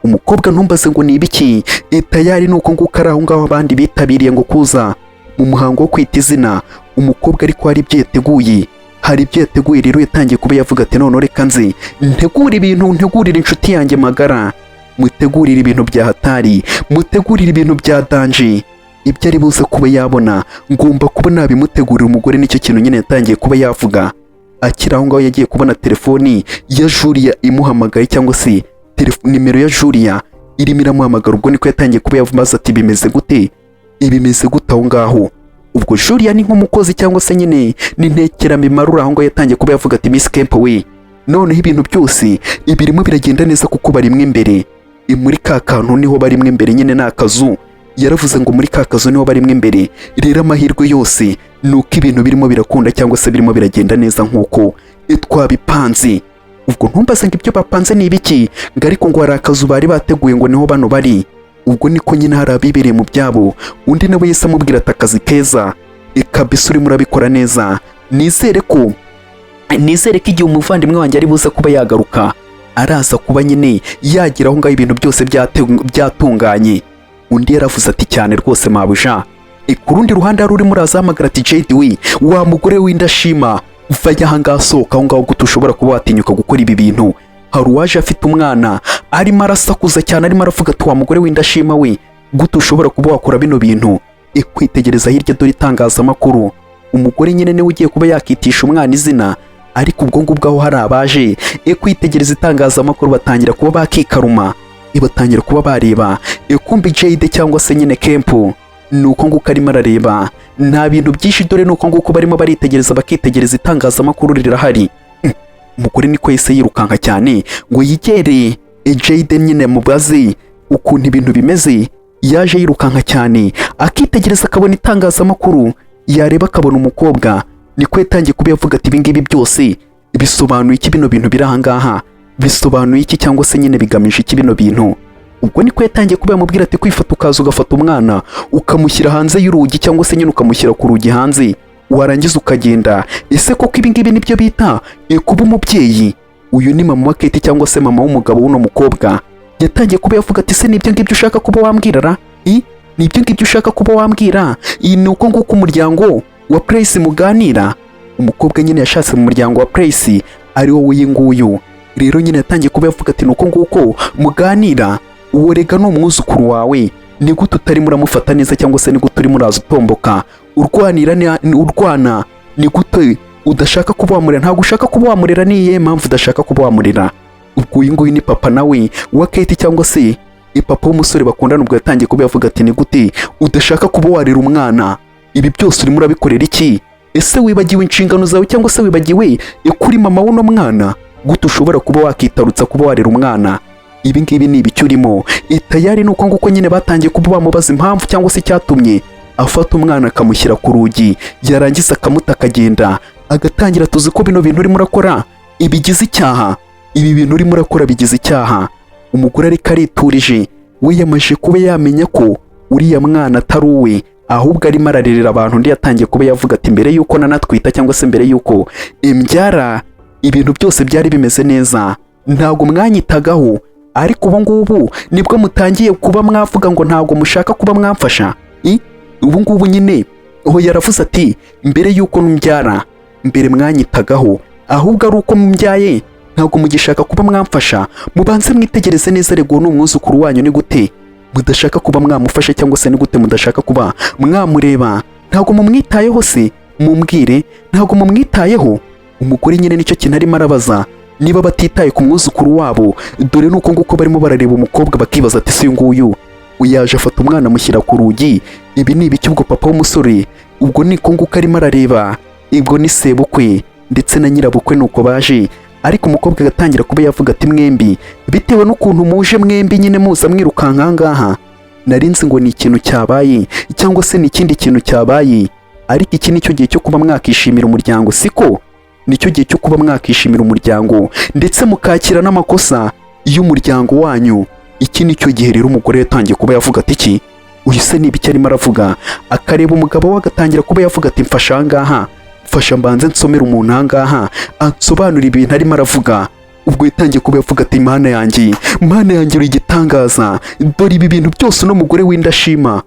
A: Umukobwa ntumbaze ngo ni ibiki. Tayari nuko nguko ari aho ngaho, abandi bitabiriye ngo kuza mu muhango wo kwita izina. Umukobwa ariko hari ibyo yateguye, hari ibyo yateguye. Rero yatangiye kuba yavuga ati: "None reka nze ntegure ibintu, ntegurire inshuti yanjye magara, mutegurire ibintu bya hatari, mutegurire ibintu bya danger. Ibyo ari buze kuba yabona ngomba kuba nabimutegurira." Umugore nicyo kintu nyine yatangiye kuba yavuga. Akiri aho ngaho, yagiye kubona telefoni ya Julia imuhamagaye, cyangwa se nimero ya Julia irimo iramuhamagara. Ubwo niko yatangiye kuba yavuga ati: "Bimeze gute? Ibimeze gute aho ngaho?" Ubwo Julia ni nk'umukozi cyangwa se nyine ni ntekeramimaro uri aho ngaho. Yatangiye kuba yavuga ati: "Miss Kemp we, noneho ibintu byose ibirimo biragenda neza, kuko barimwe imbere muri ka kantu, niho barimwe imbere nyine, ni akazu." Yaravuze ngo muri ka kazu niho barimwe imbere. Rero amahirwe yose ni uko ibintu birimo birakunda, cyangwa se birimo biragenda neza nk'uko twabipanze. Ubwo ntumbaze ngo ibyo bapanze ni ibiki, ngo ariko ngo hari akazu bari bateguye, ngo niho bano bari. Ubwo niko nyine hari abibereye mu byabo. Undi nawe yahise amubwira ati: "Akazi keza kabisa, urimo urabikora neza. Nizere ko igihe umuvandimwe wanjye ari buze kuba yagaruka, araza kuba nyine yagera aho ngaho ibintu byose byatunganye." Undi yaravuze ati: "Cyane rwose, mabuja." Ku rundi ruhande hari urimo urazahamagara ati: "Jade we, wa mugore w'indashima, vajya aha ngaha, sohoka aho ngaho. Gute ushobora kuba watinyuka gukora ibi bintu?" Hari uwaje afite umwana, arimo arasakuza cyane, arimo aravuga ati: "Wa mugore w'indashima we, gute ushobora kuba wakora bino bintu?" Kwitegereza hirya, dore itangazamakuru. Umugore nyine niwe ugiye kuba yakitisha umwana izina, ariko ubwo ngubwo aho hari abaje kwitegereza itangazamakuru, batangira kuba bakikaruma, batangira kuba bareba. Kumbi Jade cyangwa se nyine Kempu ni uko nguko arimo arareba, nta bintu byinshi. Dore ni uko nguko barimo baritegereza, bakitegereza, itangazamakuru rirahari. Umugore niko yahise yirukanka cyane ngo yigere Jade nyine mubaze ukuntu ibintu bimeze. Yaje yirukanka cyane, akitegereza akabona itangazamakuru, yareba akabona umukobwa. Niko yatangiye kuba yavuga ati: "Ibingibi byose bisobanuye iki? Bino bintu biri ahangaha bisobanuye iki, cyangwa se nyine bigamije iki bino bintu?" Ubwo niko yatangiye kuba yamubwira ati: "Kwifata ukaza ugafata umwana ukamushyira hanze y'urugi, cyangwa se nyine ukamushyira ku rugi hanze, warangiza ukagenda, ese koko ibi ngibi nibyo bita kuba umubyeyi?" Uyu ni mama wa Kate, cyangwa se mama w'umugabo w'uno mukobwa. Yatangiye kuba yavuga ati: "Se nibyo ngibyo ushaka kuba wambwira ra? I nibyo ngibyo ushaka kuba wambwira? Iyi ni uko nguko umuryango wa Price muganira?" Umukobwa nyine yashatse mu muryango wa Price ari wowe uyu nguyu. Rero nyine yatangiye kuba yavuga ati: "Ni uko nguko muganira? Uwo rega ni umwuzukuru wawe. Ni gute utarimo uramufata neza, cyangwa se ni gute urimo uraza utomboka urwanira urwana? Ni gute udashaka kuba wamurera? Ntabwo ushaka kuba wamurera? Ni iyihe mpamvu udashaka kuba wamurera?" Ubwo uyu nguyu ni papa nawe wa Kate, cyangwa se papa w'umusore bakundana. Ubwo yatangiye kuba yavuga ati: "Ni gute udashaka kuba warera umwana? Ibi byose urimo urabikorera iki? Ese wibagiwe inshingano zawe, cyangwa se wibagiwe kuri mama w'uno mwana? Gute ushobora kuba wakitarutsa kuba warera umwana? Ibi ngibi ni ibiki urimo?" Tayari ni uko nguko nyine batangiye kuba bamubaza impamvu cyangwa se icyatumye Afata umwana akamushyira ku rugi, yarangiza akamuta akagenda, agatangira: "Tuzi ko bino bintu urimo urakora ibigize icyaha, ibi bintu urimo urakora bigize icyaha." Umugore ariko ariturije, we yamaze kuba yamenya ko uriya mwana atari uwe, ahubwo arimo ararerera abantu. Undi yatangiye kuba yavuga ati: "Mbere y'uko nanatwita cyangwa se mbere y'uko imbyara, ibintu byose byari bimeze neza, ntabwo mwanyitagaho, ariko ubu ngubu nibwo mutangiye kuba mwavuga ngo ntabwo mushaka kuba mwamfasha." Ubu ngubu nyine aho yaravuze ati: "Mbere y'uko mbyara, mbere mwanyitagaho, ahubwo ari uko mbyaye ntabwo mugishaka kuba mwamfasha. Mubanze mwitegereze neza, rego ni umwuzukuru wanyu, ni gute mudashaka kuba mwamufasha, cyangwa se ni gute mudashaka kuba mwamureba? Ntabwo mumwitayeho se? Mumbwire, ntabwo mumwitayeho?" Umugore nyine nicyo kintu arimo arabaza, niba batitaye ku mwuzukuru wabo. Dore nuko nguko barimo barareba umukobwa, bakibaza ati: "Si uyu nguyu uyaje afata umwana amushyira ku rugi, ibi ni ibiki?" Ubwo papa w'umusore ubwo niko nguko arimo arareba, ubwo ni sebukwe ndetse na nyirabukwe nuko baje. Ariko umukobwa agatangira kuba yavuga ati: "Mwembi, bitewe n'ukuntu muje mwembi nyine muza mwirukanka aha ngaha, nari nzi ngo ni ikintu cyabaye cyangwa se ni ikindi kintu cyabaye, ariko iki ni cyo gihe cyo kuba mwakishimira umuryango, siko? Nicyo gihe cyo kuba mwakishimira umuryango ndetse mukakira n'amakosa y'umuryango wanyu. Iki ni cyo gihe." Rero umugore yatangiye kuba yavuga ati: "Iki uyu se ni ibiki arimo aravuga?" Akareba umugabo we, agatangira kuba yavuga ati: "Mfasha aha ngaha, mfasha mbanze nsomere umuntu aha ngaha ansobanurira ibintu arimo aravuga." Ubwo yatangiye kuba yavuga ati: "Mana yanjye, Mana yanjye, uri igitangaza, dore ibi bintu byose uno mugore w'indashima."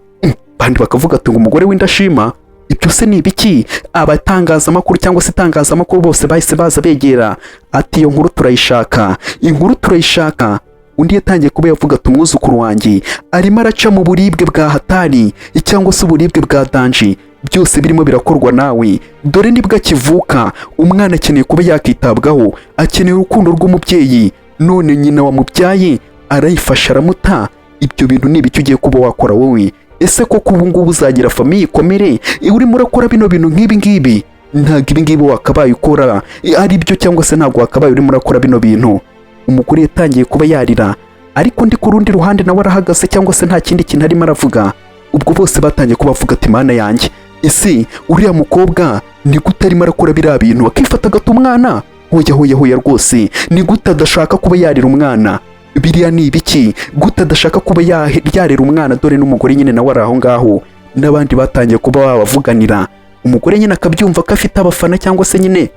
A: Abandi bakavuga ati ngo umugore w'indashima, ibyo se ni ibiki? Abatangazamakuru cyangwa se itangazamakuru bose bahise baza begera, ati: "Iyo nkuru turayishaka, inkuru turayishaka." Undi yatangiye kuba yavuga ati: "Umwuzukuru wanjye arimo araca mu buribwe bwa hatari cyangwa se uburibwe bwa danger, byose birimo birakorwa nawe. Dore nibwo akivuka, umwana akeneye kuba yakitabwaho, akeneye urukundo rw'umubyeyi, none nyina wamubyaye arayifasha aramuta. Ibyo bintu ni ibiki ugiye kuba wakora wowe? Ese koko ubu ngubu uzagira famille ikomere urimo urakora bino bintu nk'ibi ngibi? Ntabwo ibi ngibi wakabaye ukora ari byo, cyangwa se ntabwo wakabaye urimo urakora bino bintu." Umugore yatangiye kuba yarira, ariko undi ku rundi ruhande nawe arahagaze cyangwa se nta kindi kintu arimo aravuga. Ubwo bose batangiye kuba bavuga ati: "Mana yanjye, ese uriya mukobwa ni gute arimo arakora biriya bintu, akifata agata umwana? Hoya, hoya, hoya rwose, ni gute adashaka kuba yarira umwana? Biriya ni ibiki? Gute adashaka kuba yarera umwana?" Dore n'umugore nyine nawe ari aho ngaho, n'abandi batangiye kuba babavuganira. Umugore nyine akabyumva ko afite abafana, cyangwa se nyine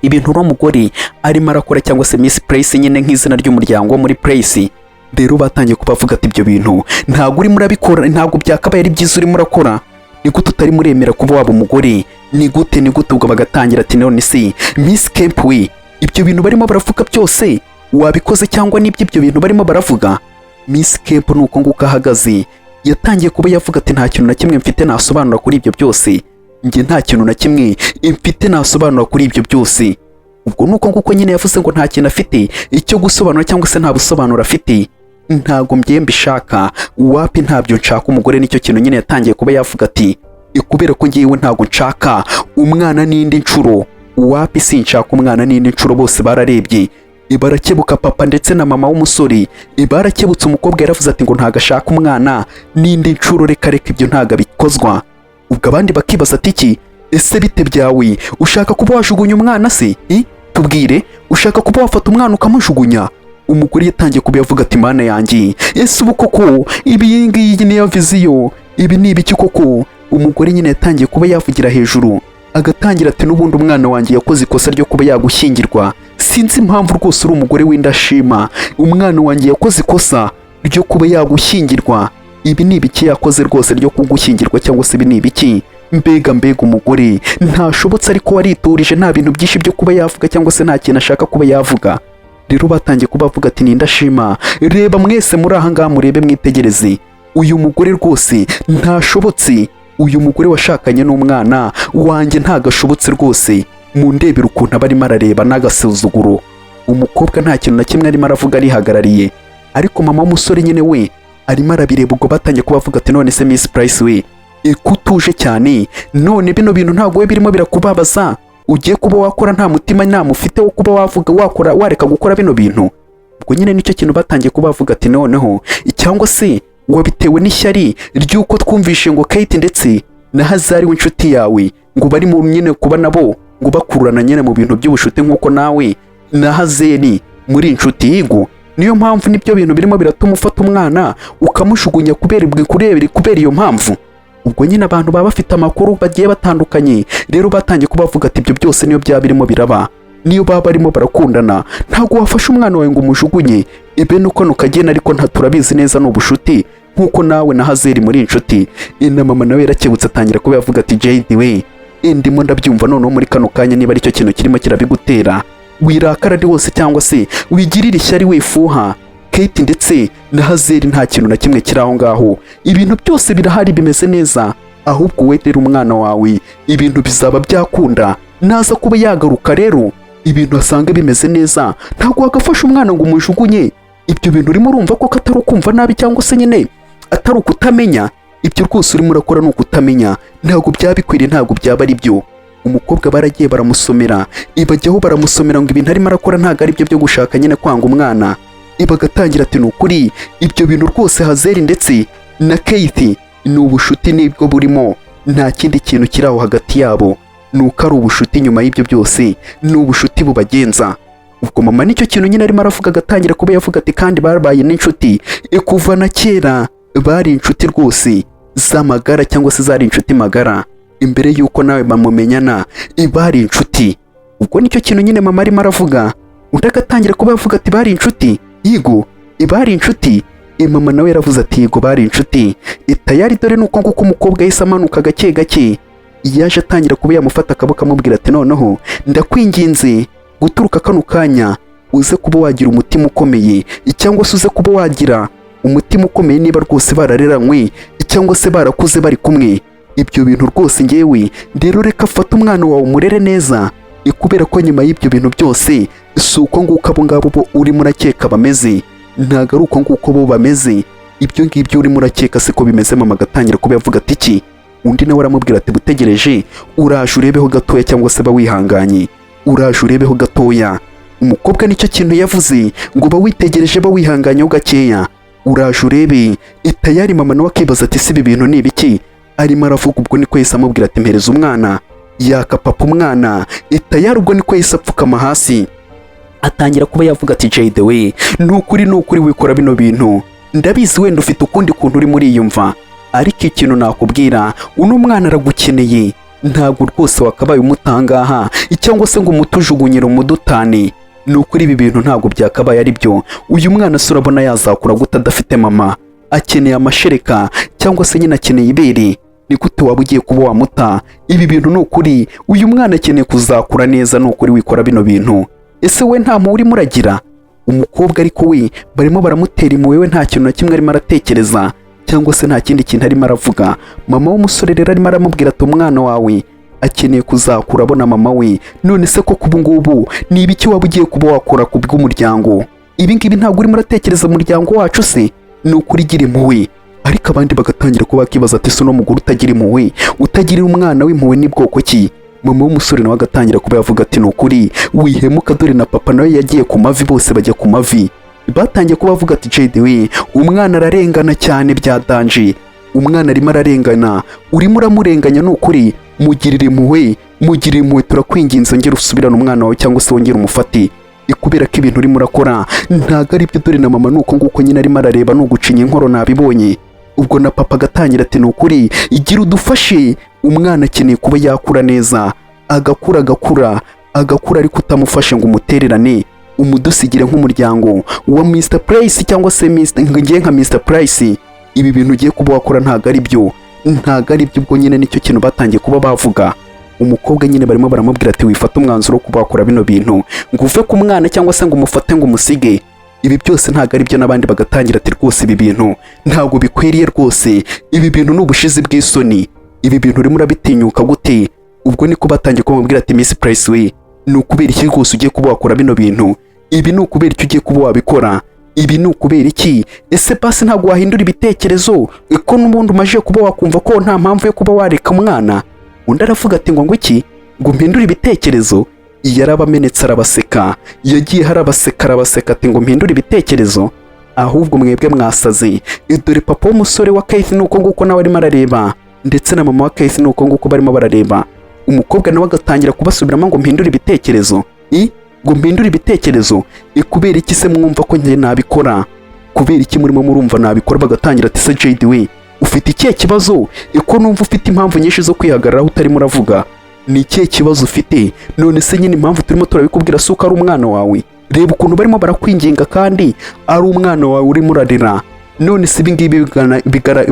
A: ibintu uno mugore arimo arakora, cyangwa se Miss Price nyine nk'izina ry'umuryango wo muri Price. Rero batangiye kuba bavuga ati: "Ibyo bintu ntabwo urimo urabikora, ntabwo byakabaye ari byiza urimo urakora. Ni gute utari muremera kuba waba umugore? Ni gute, ni gute?" Ubwo bagatangira ati: "None se Miss Kemp we, ibyo bintu barimo baravuga byose wabikoze, cyangwa nibyo ibyo bintu barimo baravuga?" Miss Kemp ni uko nguko ahagaze, yatangiye kuba yavuga ati: "Nta kintu na kimwe mfite nasobanura kuri ibyo byose, njye nta kintu na kimwe mfite nasobanura kuri ibyo byose." Ubwo ni uko nguko nyine yavuze ngo nta kintu afite icyo gusobanura, cyangwa se nta busobanuro afite. "Ntabwo mbyemba ishaka, wapi, ntabyo nshaka." Umugore nicyo kintu nyine yatangiye kuba yavuga ati: "Kubera ko ngewe ntabwo nshaka umwana n'indi nshuro, wapi, sinshaka umwana n'indi nshuro." Bose bararebye, barakebuka, papa ndetse na mama w'umusore barakebutse. Umukobwa yaravuze ati ngo ntabwo ashaka umwana n'indi nshuro, reka reka, ibyo ntabwo abikozwa. Ubwo abandi bakibaza ati: "Iki ese bite byawe? Ushaka kuba wajugunya umwana se? Tubwire, ushaka kuba wafata umwana ukamujugunya?" Umugore yatangiye kuba yavuga ati: "Mana yanjye, ese ubu koko ibi ngiyi niyo vision? Ibi ni ibiki koko?" Umugore nyine yatangiye kuba yavugira hejuru, agatangira ati: "N'ubundi umwana wanjye yakoze ikosa ryo kuba yagushyingirwa. Sinzi impamvu rwose uri umugore w'indashima. Umwana wanjye yakoze ikosa ryo kuba yagushyingirwa. Ibi ni ibiki yakoze rwose ryo kugushyingirwa, cyangwa se ibi ni ibiki? Mbega, mbega umugore ntashobotse!" Ariko wariturije, nta bintu byinshi byo kuba yavuga, cyangwa se nta kintu ashaka kuba yavuga. Rero batangiye kuba bavuga ati: "Ni indashima. Reba mwese muri aha ngaha, murebe, mwitegereze uyu mugore rwose ntashobotse. Uyu mugore washakanye n'umwana wanjye ntago ashobotse rwose. Mundebere ukuntu aba arimo arareba n'agasuzuguro." Umukobwa nta kintu na kimwe arimo aravuga, arihagarariye, ariko mama w'umusore nyine we arimo arabireba. Ubwo batangiye kuba bavuga ati: "None se Miss Price we, ko utuje cyane, none bino bintu ntabwo we birimo birakubabaza ugiye kuba wakora? Nta mutima nama ufite wo kuba wavuga, wakora, wareka gukora bino bintu?" Ubwo nyine nicyo kintu batangiye kuba bavuga ati: "Noneho cyangwa se Wabitewe n'ishyari ry'uko twumvishe ngo Kate ndetse na Hazari w'inshuti yawe ngo bari mu nyine kuba nabo ngo bakururana nyine mu bintu by'ubushuti, nk'uko nawe na Hazeri muri inshuti. Yigo, niyo mpamvu nibyo bintu birimo biratuma ufata umwana ukamushugunya kubera iyo mpamvu. Ubwo nyine abantu baba bafite amakuru bagiye batandukanye. Rero batangiye kubavuga ati ibyo byose niyo byaba birimo biraba, niyo baba barimo barakundana, ntabwo wafashe umwana wawe ngo umujugunye ibe nuko nukagena. Ariko nta turabizi neza ni ubushuti, nk'uko nawe na Hazeri muri inshuti. Na mama nawe yarakebutse, atangira kuba yavuga ati: "JD we, ndimo ndabyumva noneho muri kano kanya. Niba aricyo kintu kirimo kirabigutera, wirakara ari wose cyangwa se wigirire ishyari, wifuha. Kate ndetse na Hazeri nta kintu na kimwe kiri aho ngaho, ibintu byose birahari, bimeze neza. Ahubwo wowe rero umwana wawe ibintu bizaba byakunda naza kuba yagaruka, rero ibintu asanga bimeze neza. Ntabwo wagafasha umwana ngo umujugunye. Ibyo bintu urimo urumva ko atari ukumva nabi cyangwa se nyine atari ukutamenya. Ibyo rwose urimo urakora ni ukutamenya, ntabwo byaba bikwiriye, ntabwo byaba ari byo." Umukobwa baragiye baramusomera, ibajyaho baramusomera ngo ibintu arimo arakora ntabwo ari byo byo gushaka nyine kwanga umwana. Ibagatangira ati: "Ni ukuri ibyo bintu rwose, Hazeri ndetse na Kate ni ubushuti, nibwo burimo, nta kindi kintu kiri aho hagati yabo, ni uko ari ubushuti. Nyuma y'ibyo byose ni ubushuti bubagenza." Ubwo mama nicyo kintu nyine arimo aravuga, agatangira kuba yavuga ati: "Kandi babaye n'inshuti kuva na kera, bari inshuti rwose z'amagara cyangwa se zari inshuti magara imbere y'uko nawe bamumenyana, bari inshuti." Ubwo nicyo kintu nyine mama arimo aravuga. Undi agatangira kuba yavuga ati: "Bari inshuti?" Yigo, bari inshuti. Mama nawe yaravuze ati: "Yego, bari inshuti." Tayari dore nuko nguko umukobwa yahise amanuka gake gake, yaje atangira kuba yamufata akaboko, amubwira ati: "Noneho ndakwinginze, guturuka kano kanya uze kuba wagira umutima ukomeye, cyangwa se uze kuba wagira umutima ukomeye. Niba rwose barareranywe cyangwa se barakuze bari kumwe, ibyo bintu rwose ngewe rero reka afate umwana wawe umurere neza, kubera ko nyuma y'ibyo bintu byose si uko nguko abo ngabo bo urimo urakeka bameze, ntabwo ari uko nguko bo bameze. Ibyo ngibyo urimo urakeka siko bimeze." Mama agatangira kuba yavuga ati: "Iki?" Undi nawe aramubwira ati: "Butegereje, uraje urebeho gatoya, cyangwa se ba wihanganye, uraje urebeho gatoya." Umukobwa nicyo kintu yavuze ngo ba witegereje, ba wihanganyeho gakeya, uraje urebe. Tayari mama nawe akibaza ati: "Si ibi bintu ni ibiki arimo aravuga?" Ubwo niko yahise amubwira ati: "Mpereza umwana." Yaka papa umwana. Tayari ubwo niko yahise apfukama hasi, atangira kuba yavuga ati: "Jade we, ni ukuri, ni ukuri wikora bino bintu. Ndabizi wenda ufite ukundi kuntu urimo uriyumva, ariko ikintu nakubwira, uno mwana aragukeneye. Ntabwo rwose wakabaye umutangaha cyangwa se ngo umutujugunyire umudutane. Ni ukuri ibi bintu ntabwo byakabaye ari byo. Uyu mwana se urabona yazakura gute adafite mama? Akeneye amashereka cyangwa se nyine akeneye ibere. Ni gute waba ugiye kuba wamuta? Ibi bintu ni ukuri, uyu mwana akeneye kuzakura neza. Ni ukuri wikora bino bintu. Ese we nta mpuhwe urimo uragira?" Umukobwa ariko we barimo baramutera impuhwe, we nta kintu na kimwe arimo aratekereza cyangwa se nta kindi kintu arimo aravuga. Mama w'umusore rero arimo aramubwira ati: "Umwana wawe akeneye kuzakura abona mama we. None se koko ubu ngubu ni ibiki waba ugiye kuba wakora ku bw'umuryango? Ibi ngibi ntabwo urimo uratekereza umuryango wacu se? Ni ukuri gira impuhwe." Ariko abandi bagatangira kuba bakibaza ati: "Se uno mugore utagira impuhwe, utagirira umwana w'impuhwe, ni bwoko ki?" Mama w'umusore nawe agatangira kuba yavuga ati: "Ni ukuri wihemuka." Dore na papa nawe yagiye ku mavi, bose bajya ku mavi, batangiye kuba bavuga ati: "Jade we, umwana ararengana cyane bya danger. Umwana arimo ararengana, urimo uramurenganya. Ni ukuri mugirire impuhwe, mugirire impuhwe, turakwinginze, ongera usubirane umwana wawe cyangwa se wongere umufate, kubera ko ibintu urimo urakora ntabwo ari byo." Dore na mama ni uko nguko nyine arimo arareba, ni ugucinya inkoro nabibonye. Ubwo na papa agatangira ati: "Ni ukuri igira udufashe, umwana akeneye kuba yakura neza, agakura, agakura, agakura, ariko utamufashe ngo umutererane, umudusigire nk'umuryango wa Mr Price cyangwa se Mr ngiye nka Mr Price. Ibi bintu ugiye kuba wakora ntabwo ari byo, ntabwo ari byo." Ubwo nyine nicyo kintu batangiye kuba bavuga. Umukobwa nyine barimo baramubwira ati: "Wifate umwanzuro wo kuba wakora bino bintu ngo uve ku mwana cyangwa se ngo umufate ngo umusige. Ibi byose ntabwo ari byo." N'abandi bagatangira ati: "Rwose ibi bintu ntabwo bikwiriye rwose, ibi bintu ni ubushizi bw'isoni, ibi bintu urimo urabitinyuka gute?" Ubwo niko batangiye kumubwira ati: "Miss Price we, ni ukubera iki rwose ugiye kuba wakora bino bintu? Ibi ni ukubera iki ugiye kuba wabikora? Ibi ni ukubera iki? Ese basi ntabwo wahindura ibitekerezo, ko n'ubundi umaze kuba wakumva ko nta mpamvu yo kuba wareka umwana?" Undi aravuga ati: Ngo iki? Ngo mpindure ibitekerezo?" Yarabamenetse arabaseka, yagiye harabaseka, arabaseka ati: "Ngo mpindure ibitekerezo?" Ahubwo mwebwe mwasaze. Dore papa w'umusore wa Keith ni uko nguko nawe arimo arareba, ndetse na mama wa Keith ni uko nguko barimo barareba. Umukobwa nawe agatangira kubasubiramo ngo mpindure ibitekerezo, i ngo mpindure ibitekerezo? Kubera iki se mwumva ko njye nabikora? Kubera iki murimo murumva nabikora? Bagatangira ati: "Se Jade we, ufite ikihe kibazo? Ko numva ufite impamvu nyinshi zo kwihagararaho utarimo uravuga, ni ikihe kibazo ufite?" None se nyine impamvu turimo turabikubwira si uko ari umwana wawe? Reba ukuntu barimo barakwinginga kandi ari umwana wawe urimo urarira. None se ibi ngibi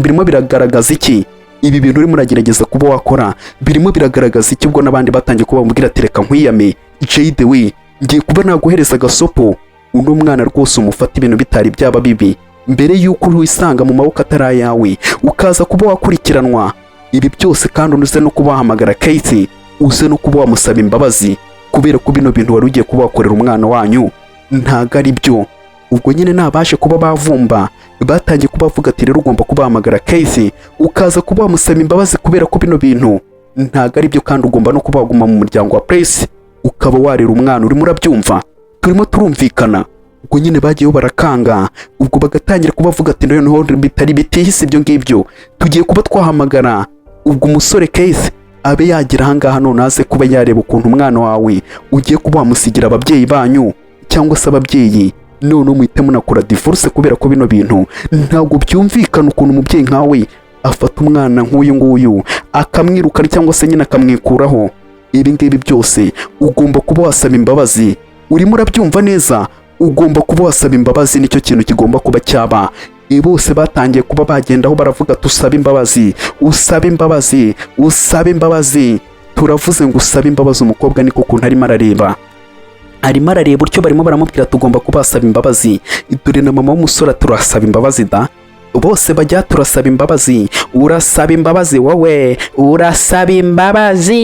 A: birimo biragaragaza iki? Ibi bintu urimo uragerageza kuba wakora birimo biragaragaza iki? Ubwo n'abandi batangiye kuba bamubwira ati: "Reka nkwiyame Jade we, ngiye kuba naguhereza agasopo. Uno mwana rwose umufata ibintu bitari byaba bibi, mbere y'uko wisanga mu maboko atari ayawe, ukaza kuba wakurikiranwa ibi byose. Kandi uze no kuba wahamagara Kate, uze no kuba wamusaba imbabazi, kubera ko bino bintu wari ugiye kuba wakorera umwana wanyu ntago ari byo." Ubwo nyine nabashe kuba bavumba, batangiye kuba bavuga ati: "Rero ugomba kuba wahamagara Kate, ukaza kuba wamusaba imbabazi, kubera ko bino bintu ntago ari byo, kandi ugomba no kuba waguma mu muryango wa Press, ukaba warera umwana." Urimo urabyumva? Turimo turumvikana? Ubwo nyine bagiyeho barakanga. Ubwo bagatangira kubavuga ati: "Noneho bitari bitihise ibyo ngibyo, tugiye kuba twahamagara ubwo umusore Keith abe yagera ahangaha, none aze kuba yareba ukuntu umwana wawe ugiye kuba wamusigira ababyeyi banyu cyangwa se ababyeyi, none muhite munakora divorce, kubera ko bino bintu ntabwo byumvikana ukuntu umubyeyi nkawe afata umwana nk'uyu nguyu akamwirukana cyangwa se nyine akamwikuraho. Ibi ngibi byose ugomba kuba wasaba imbabazi. Urimo urabyumva neza? Ugomba kuba wasaba imbabazi, nicyo kintu kigomba kuba cyaba." Bose batangiye kuba bagendaho baravuga: "Tusabe imbabazi, usabe imbabazi, usabe imbabazi, turavuze ngo usabe imbabazi." Umukobwa niko kuntu arimo arareba, arimo arareba utyo, barimo baramubwira tugomba kubasaba imbabazi. Dore na mama w'umusore: "Turasaba imbabazi da." Bose bajya: "Turasaba imbabazi, urasaba imbabazi wowe, urasaba imbabazi,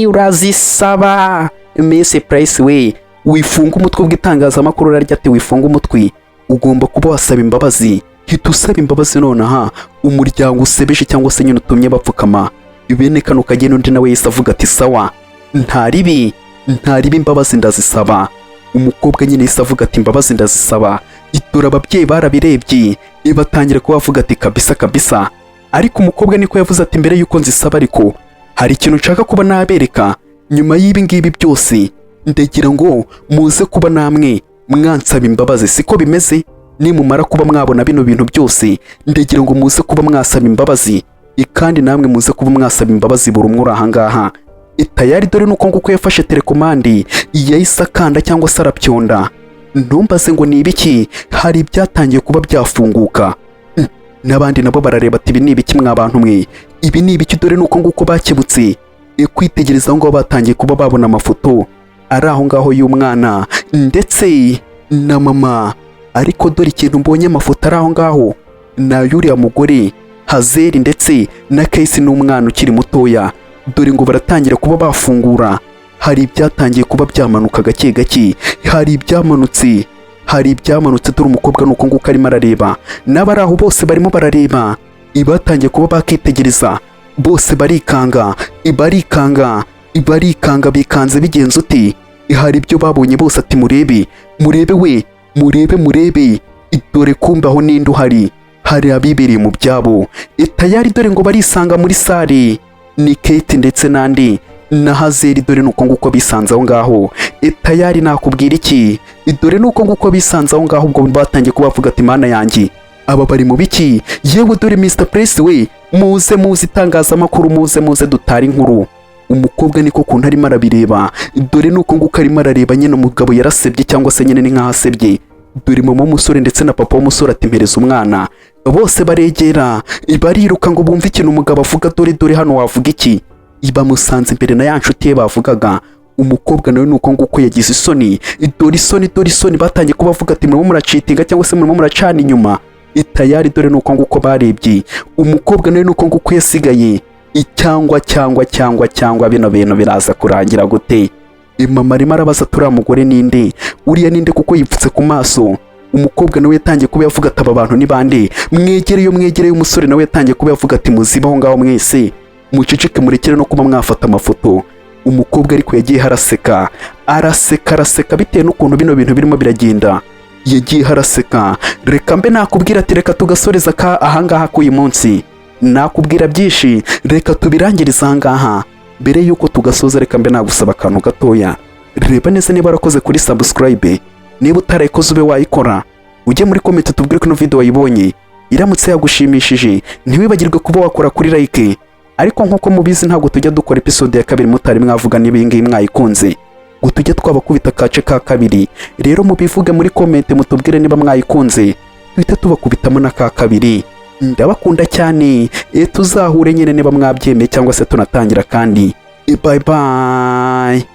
A: urazisaba." Miss Price we, wifunga umutwe bw'itangazamakuru urarya ati: "Wifunga umutwe, ugomba kuba wasaba imbabazi, hita usaba imbabazi nonaha umuryango usebeje cyangwa se nyine utumye bapfukama bene kano kageni." Undi nawe yahise avuga ati: "Sawa, nta ribi, nta ribi, imbabazi ndazisaba." Umukobwa nyine yahise avuga ati: "Imbabazi ndazisaba." Dore ababyeyi barabirebye, batangira kuba bavuga ati: "Kabisa kabisa." Ariko umukobwa niko yavuze ati: "Mbere y'uko nzisaba ariko hari ikintu nshaka kuba nabereka. Nyuma y'ibi ngibi byose ndagira ngo muze kuba namwe mwansaba imbabazi, siko bimeze? Nimumara kuba mwabona bino bintu byose, ndagira ngo muze kuba mwasaba imbabazi, kandi namwe muze kuba mwasaba imbabazi buri umwe uri ahangaha tayari." Dore nuko nguko yafashe telekomandi, yahise akanda cyangwa se arapyonda, ntumbaze ngo ni ibiki, hari ibyatangiye kuba byafunguka. N'abandi nabo barareba ati: "Ibi ni ibiki mwa bantu mwe? Ibi ni ibiki?" Dore nuko nguko bakebutse kwitegereza aho ngaho, batangiye kuba babona amafoto ari aho ngaho y'umwana ndetse na mama. Ariko dore ikintu mbonye, amafoto ari aho ngaho ni ay'uriya mugore Hazeri ndetse na Kesi n'umwana ukiri mutoya. Dore ngo baratangira kuba bafungura, hari ibyatangiye kuba byamanuka gake gake, hari ibyamanutse, hari ibyamanutse. Dore umukobwa nuko nguko arimo arareba, n'abari aho bose barimo barareba, ibatangiye kuba bakitegereza, bose barikanga, barikanga, barikanga. Bikanze bigenze uti? Hari ibyo babonye bose ati: "Murebe, murebe we, murebe, murebe." Dore kumbe aho ninde uhari? Hari abibereye mu byabo tayari. Dore ngo barisanga muri salle, ni Kate ndetse n'andi na Hazeri. Dore nuko nguko bisanze aho ngaho tayari. Nakubwira iki? Dore nuko nguko bisanze aho ngaho. Ubwo batangiye kuba bavuga ati: "Mana yanjye, aba bari mu biki?" Yewe dore Mr Press we, muze, muze itangazamakuru, muze, muze dutare inkuru. Umukobwa niko kuntu arimo arabireba, dore nuko nguko arimo arareba nyine umugabo yarasebye cyangwa se nyine ni nk'aho asebye. Dore mama w'umusore ndetse na papa w'umusore ati: "Mpereza umwana." Bose baregera, bariruka ngo bumve ikintu umugabo avuga. Dore, dore hano wavuga iki? Bamusanze imbere na ya nshuti ye bavugaga. Umukobwa nawe nuko nguko yagize isoni, dore isoni, dore isoni. Batangiye kuba bavuga ati: "Murimo muracheatinga cyangwa se murimo muracana inyuma tayari." Dore nuko nguko barebye, umukobwa nawe nuko nguko yasigaye cyangwa cyangwa cyangwa cyangwa bino bintu biraza kurangira gute? Mama arimo arabaza: "Turiya mugore ninde? Uriya ninde kuko yipfutse ku maso?" Umukobwa nawe yatangiye kuba yavuga ati: "Aba bantu ni bande? Mwegereye, mwegereye." Umusore nawe yatangiye kuba yavuga ati: "Muzibe aho ngaho mwese, muceceke, murekere no kuba mwafata amafoto." Umukobwa ariko yagiye araseka, araseka, araseka bitewe n'ukuntu bino bintu birimo biragenda. Yagiye haraseka. Reka mbe nakubwira ati reka tugasoreza ka ahangaha k'uyu munsi. Nakubwira byinshi, reka tubirangirize ahangaha. Mbere y'uko tugasoza, reka mbe nagusaba akantu gatoya. Reba neza niba warakoze kuri subscribe. Niba utarayikoze, ube wayikora. Ujye muri comment tubwire ko ino video wayibonye. Iramutse yagushimishije, ntiwibagirwe kuba wakora kuri like. Ariko nk'uko mubizi, ntabwo tujya dukora episode ya kabiri mutari mwavuga niba iyi ngiyi mwayikunze, ngo tujye twabakubita akace ka kabiri. Rero mubivuge muri comment, mutubwire niba mwayikunze, duhite tubakubitamo na ka kabiri. Ndabakunda cyane. Tuzahure nyine niba mwabyemeye, cyangwa se tunatangira kandi. Bye bye.